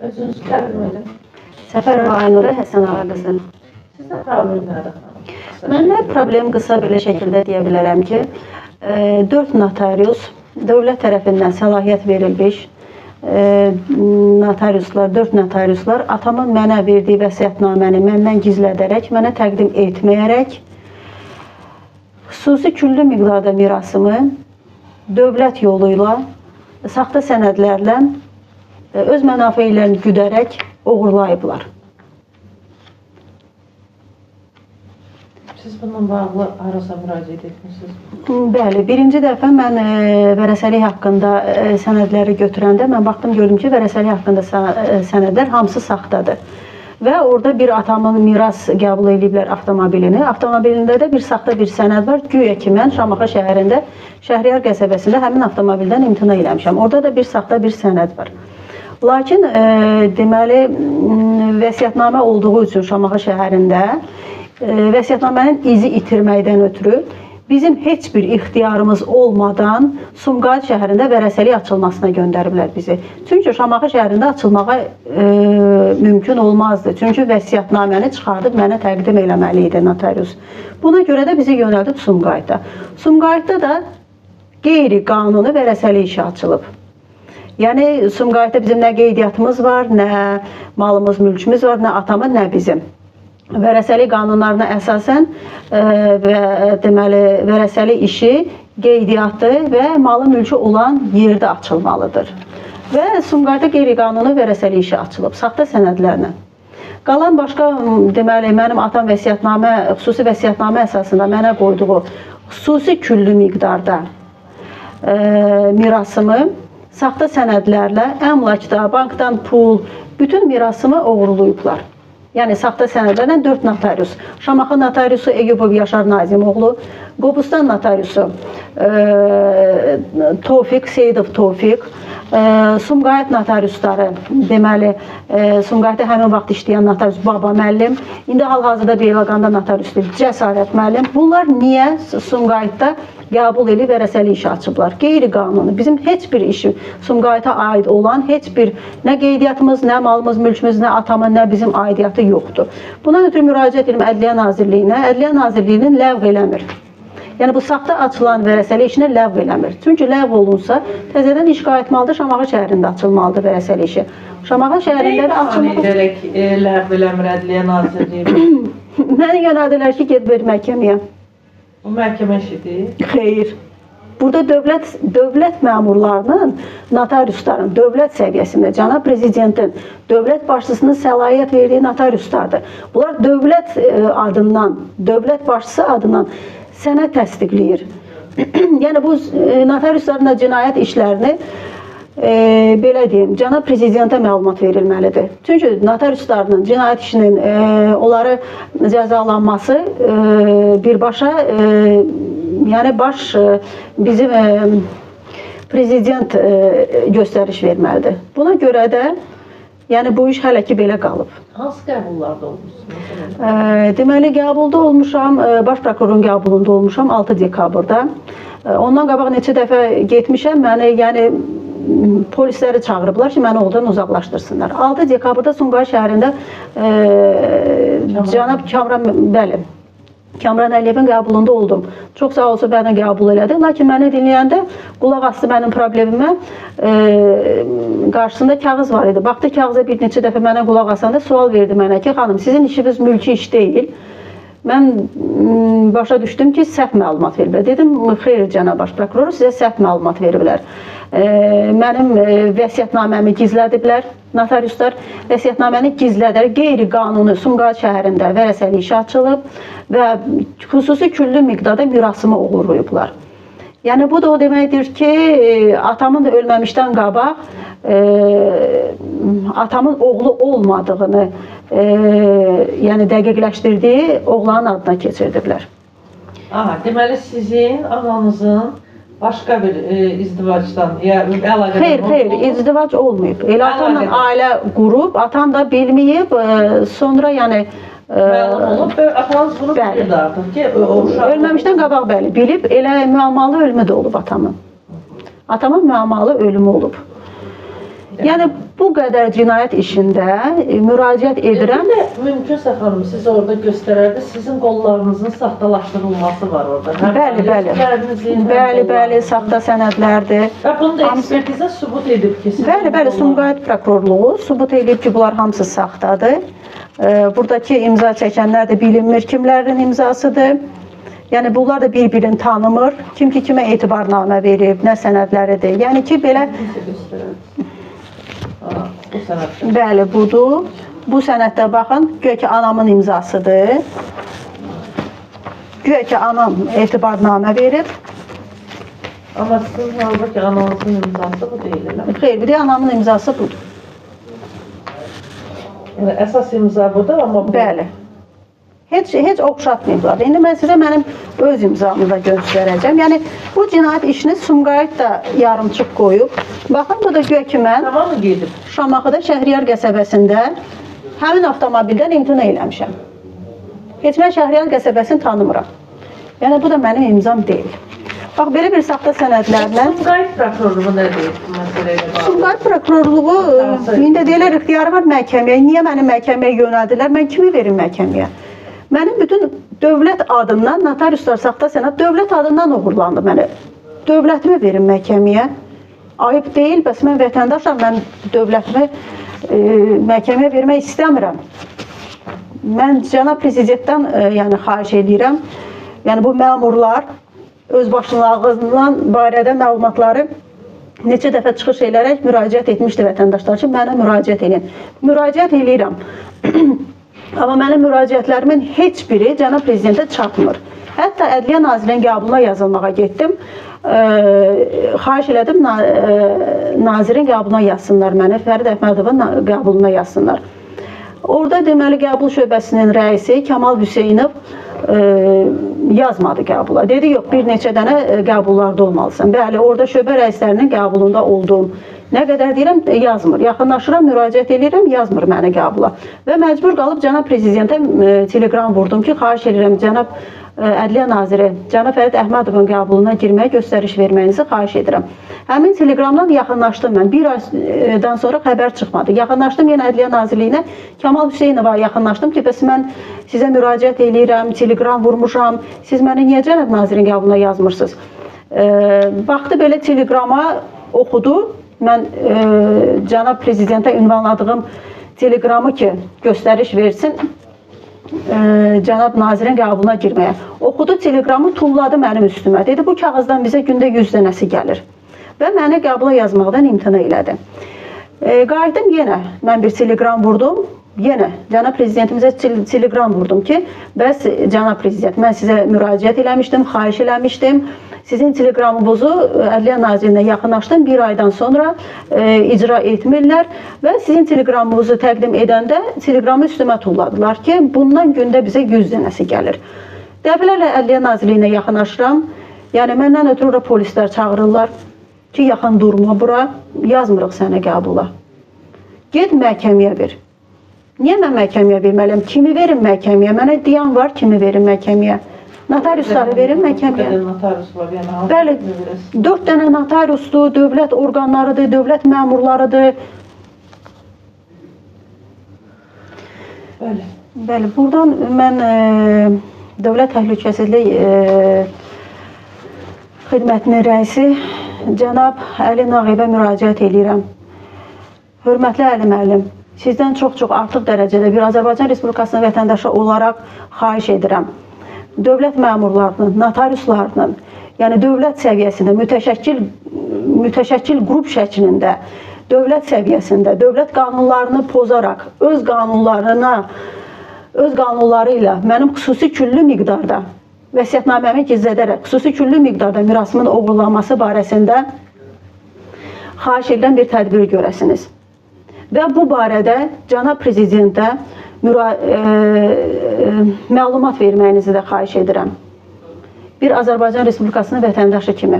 Özünüzü təqdim edin. Səfərova Aynurə Həsən ağa qızı. Sizdə problem nədir xanım? Məndə problem qısa belə şəkildə deyə bilərəm ki, 4 notarius dövlət tərəfindən səlahiyyət verilmiş notariuslar, 4 notariuslar atamın mənə verdiyi vəsiyyətnaməni məndən gizlədərək, mənə təqdim etməyərək xüsusi küllü miqdarda mirasımı dövlət yolu ilə saxta sənədlərlə öz mənafeylərini güdərək oğurlayıblar. Siz bununla bağlı harasa müraciət etmisiniz? Bəli, birinci dəfə mən vərəsəlik haqqında sənədləri götürəndə mən baxdım, gördüm ki, vərəsəlik haqqında sənədlər hamısı saxtadır. Və orada bir atamın miras qəbul ediblər avtomobilini. Avtomobilində də bir saxta bir sənəd var. Güya ki, mən Şamaxı şəhərində, Şəhriyar qəsəbəsində həmin avtomobildən imtina eləmişəm. Orada da bir saxta bir sənəd var. Lakin deməli vəsiyyətnamə olduğu üçün Şamaxı şəhərində vəsiyyətnamənin izi itirməkdən ötürü bizim heç bir ixtiyarımız olmadan Sumqayıt şəhərində vərəsəlik açılmasına göndəriblər bizi. Çünki Şamaxı şəhərində açılmağa mümkün olmazdı. Çünki vəsiyyətnaməni çıxardıb mənə təqdim eləməli idi notarius. Buna görə də bizi yönəldib Sumqayıta. Sumqayıtda da qeyri-qanuni vərəsəlik işi açılıb. Yəni Sumqayıtda bizim nə qeydiyyatımız var, nə malımız, mülkümüz var, nə atamın, nə bizim. Vərəsəlik qanunlarına əsasən və deməli vərəsəlik işi qeydiyyatı və malı mülkü olan yerdə açılmalıdır. Və Sumqayıtda qeyri-qanuni vərəsəlik işi açılıb saxta sənədlərlə. Qalan başqa deməli mənim atam vəsiyyətnamə, xüsusi vəsiyyətnamə əsasında mənə qoyduğu xüsusi küllü miqdarda mirasımı saxta sənədlərlə əmlakda, bankdan pul, bütün mirasımı oğurlayıblar. Yəni saxta sənədlərlə 4 notarius. Şamaxı notariusu Eyyubov Yaşar Nazimoğlu, Qobustan notariusu Tofiq Seyidov Tofiq, Sumqayıt notariusları, deməli Sumqayıtda həmin vaxt işləyən notarius Baba müəllim, indi hal-hazırda Beyləqanda notariusdur Cəsarət müəllim. Bunlar niyə Sumqayıtda qəbul edib vərəsəlik işi açıblar? Qeyri-qanuni. Bizim heç bir işi Sumqayıta aid olan heç bir nə qeydiyyatımız, nə malımız, mülkümüz, nə atamın, nə bizim aidiyyatı yoxdur. Buna ötürü müraciət edirəm Ədliyyə Nazirliyinə. Ədliyyə Nazirliyinin ləğv eləmir. Yəni bu saxta açılan vərəsəlik işinə ləğv eləmir. Çünki ləğv olunsa təzədən iş qayıtmalıdır, Şamaxı şəhərində açılmalıdır vərəsəlik işi. Şamaxı şəhərində də açılmalı. Edərək ləğv eləmir Ədliyyə Nazirliyi. Məni yönəldilər ki, get ver məhkəməyə. Bu məhkəmə işidir? Xeyr. Burada dövlət məmurlarının, notariusların dövlət səviyyəsində cənab prezidentin, dövlət başçısının səlahiyyət verdiyi notariuslardır. Bunlar dövlət adından, dövlət başçısı adından sənəd təsdiqləyir. Yəni bu notariusların da cinayət işlərini belə deyim, cənab prezidentə məlumat verilməlidir. Çünki notariusların cinayət işinin onları cəzalanması birbaşa yəni baş bizim prezident göstəriş verməlidir. Buna görə də yəni bu iş hələ ki belə qalıb. Hansı qəbullarda olmuşsunuz? Deməli qəbulda olmuşam, baş prokurorun qəbulunda olmuşam 6 dekabrda. Ondan qabaq neçə dəfə getmişəm, məni yəni polisləri çağırıblar ki, məni oradan uzaqlaşdırsınlar. 6 dekabrda Sumqayıt şəhərində cənab Kamran, bəli, Kamran Əliyevin qəbulunda oldum. Çox sağ olsun məni qəbul elədi. Lakin məni dinləyəndə qulaq asdı mənim problemimə. Qarşısında kağız var idi. Baxdı kağıza bir neçə dəfə mənə qulaq asanda sual verdi mənə ki, xanım, sizin işiniz mülki iş deyil. Mən başa düşdüm ki, səhv məlumat veriblər. Dedim, xeyr, cənab baş prokuror, sizə səhv məlumat veriblər. Mənim vəsiyyətnaməmi gizlədiblər. Notariuslar vəsiyyətnaməni gizlədər. Qeyri-qanuni Sumqayıt şəhərində vərəsəlik işi açılıb və xüsusi küllü miqdarda mirasımı oğurlayıblar. Yəni bu da o deməkdir ki, atamın da ölməmişdən qabaq atamın oğlu olmadığını yəni dəqiqləşdirdiyi oğlanın adına keçirdiblər. Aha, deməli sizin ananızın başqa bir izdivacdan ya əlaqədən Xeyr, xeyr, izdivac olmayıb. Elə atamla ailə qurub, atam da bilməyib, sonra yəni məlum olub və atanız bunu bilirdi artıq ki, o uşaq ölməmişdən qabaq bəli, bilib, elə müəmmalı ölümü də olub atamın. Atamın müəmmalı ölümü olub. Yəni Bu qədər cinayət işində müraciət edirəm. Bir də mümkünsə xanım, siz orada göstərərdi, sizin qollarınızın saxtalaşdırılması var orada. Həm Bəli, bəli. əllərinizin, həm Bəli, bəli, qollarınızın. saxta sənədlərdir. Və bunu da ekspertizə sübut edib ki, sizin Bəli, bəli, qollarınız- Sumqayıt prokurorluğu sübut eləyib ki, bunlar hamısı saxtadır. Buradakı imza çəkənlər də bilinmir kimlərin imzasıdır. Yəni bunlar da bir-birini tanımır. Kim ki kimə etibarnamə verib, nə sənədləridir. Yəni ki, belə Mümkünsə göstərərdi. Aha, bu sənəddə. bəli, budur. Bu sənəddə baxın, güya ki anamın imzasıdır. Güya ki anam etibarnamə verib. Amma sizin halbuki ananızın imzası bu deyil, elə mi? Xeyr, bir də anamın imzası budur. Yəni əsas imza budur, amma bu Bəli. Heç oxşatmayıblar. İndi mən sizə mənim öz imzamı da göstərəcəm. Yəni bu cinayət işini Sumqayıt da yarımçıq qoyub. Baxın, bu da güya ki mən Tamamı gedib. Şamaxıda Şəhriyar qəsəbəsində həmin avtomobildən imtina eləmişəm. Heç mən Şəhriyar qəsəbəsini tanımıram. Yəni bu da mənim imzam deyil. Bax belə bir saxta sənədlərlə Sumqayıt prokurorluğu nə deyir bu məsələ ilə bağlı? Sumqayıt prokurorluğu indi deyirlər ixtiyarı var məhkəməyə. Niyə məni məhkəməyə yönəldilər? Mən kimi verim məhkəməyə? Mənim bütün dövlət adından notariuslar saxta sənəd dövlət adından oğurlandı mənə. Dövlətimi verim məhkəməyə. Ayıb deyil, bəs mən vətəndaşam, mən dövlətimi məhkəməyə vermək istəmirəm. Mən cənab prezidentdən yəni xahiş eləyirəm. Yəni bu məmurlar öz başlığından barədə məlumatları neçə dəfə çıxış edərək müraciət etmişdi vətəndaşlar ki, mənə müraciət edin. Müraciət eləyirəm. Amma mənim müraciətlərimin heç biri cənab prezidentə çatmır. Hətta Ədliyyə Nazirinin qəbuluna yazılmağa getdim. Xahiş elədim nazirin qəbuluna yazsınlar məni, Fərid Əhmədovun qəbuluna yazsınlar. Orada deməli qəbul şöbəsinin rəisi Kamal Hüseynov yazmadı qəbula. Dedi yox, bir neçə dənə qəbullarda olmalısan. Bəli, orada şöbə rəislərinin qəbulunda oldum. Nə qədər deyirəm, yazmır. Yaxınlaşıram, müraciət eləyirəm, yazmır məni qəbula. Və məcbur qalıb cənab prezidentə teleqram vurdum ki, xahiş eləyirəm cənab Ədliyyə naziri cənab Fərid Əhmədovun qəbuluna girməyə göstəriş verməyinizi xahiş edirəm. Həmin teleqramdan yaxınlaşdım mən. Bir aydan sonra xəbər çıxmadı. Yaxınlaşdım yenə Ədliyyə Nazirliyinə. Kamal Hüseynova yaxınlaşdım ki, bəs mən sizə müraciət eləyirəm, teleqram vurmuşam. Siz məni niyə cənab nazirin qəbuluna yazmırsınız? Baxdı belə teleqrama oxudu. Mən cənab prezidentə ünvanladığım teleqramı ki, göstəriş versin cənab nazirin qəbuluna girməyə. Oxudu teleqramı, tulladı mənim üstümə. Dedi, bu kağızdan bizə gündə 100 dənəsi gəlir. Və məni qəbula yazmaqdan imtina elədi. Qayıtdım yenə, mən bir teleqram vurdum. Yenə cənab prezidentimizə teleqram vurdum ki, bəs cənab prezident, mən sizə müraciət eləmişdim, xahiş eləmişdim. Sizin teleqramınızı Ədliyyə Nazirinə yaxınlaşdım. Bir aydan sonra icra etmirlər və sizin teleqramınızı təqdim edəndə teleqramı üstümə tulladılar ki, bundan gündə bizə 100 dənəsi gəlir. Dəfələrlə Ədliyyə Nazirliyinə yaxınlaşıram. Yəni məndən ötürü ora polislər çağırırlar ki, yaxın durma bura, yazmırıq sənə qəbula. Get məhkəməyə ver. Niyə mən məhkəməyə verməliyəm? Kimi verim məhkəməyə? Mənə deyən var, kimi verim məhkəməyə? Notariusları verim məhkəməyə. Bu qədər notarius var, yəni hansı Bəli, birini verəsiniz? 4 dənə notariusdur, dövlət orqanlarıdır, dövlət məmurlarıdır. Bəli. Bəli, buradan mən Dövlət Təhlükəsizlik Xidmətinin rəisi cənab Əli Nağıyevə müraciət eləyirəm. Hörmətli Əli müəllim, sizdən çox-çox artıq dərəcədə bir Azərbaycan Respublikasının vətəndaşı olaraq xahiş edirəm. Dövlət məmurlarının, notariuslarının, yəni dövlət səviyyəsində mütəşəkkil qrup şəklində, dövlət səviyyəsində dövlət qanunlarını pozaraq öz qanunları ilə mənim xüsusi küllü miqdarda vəsiyyətnaməmi gizlədərək xüsusi küllü miqdarda mirasımın oğurlanması barəsində xahiş edirəm bir tədbir görəsiniz. Və bu barədə cənab prezidentə məlumat verməyinizi də xahiş edirəm. Bir Azərbaycan Respublikasının vətəndaşı kimi.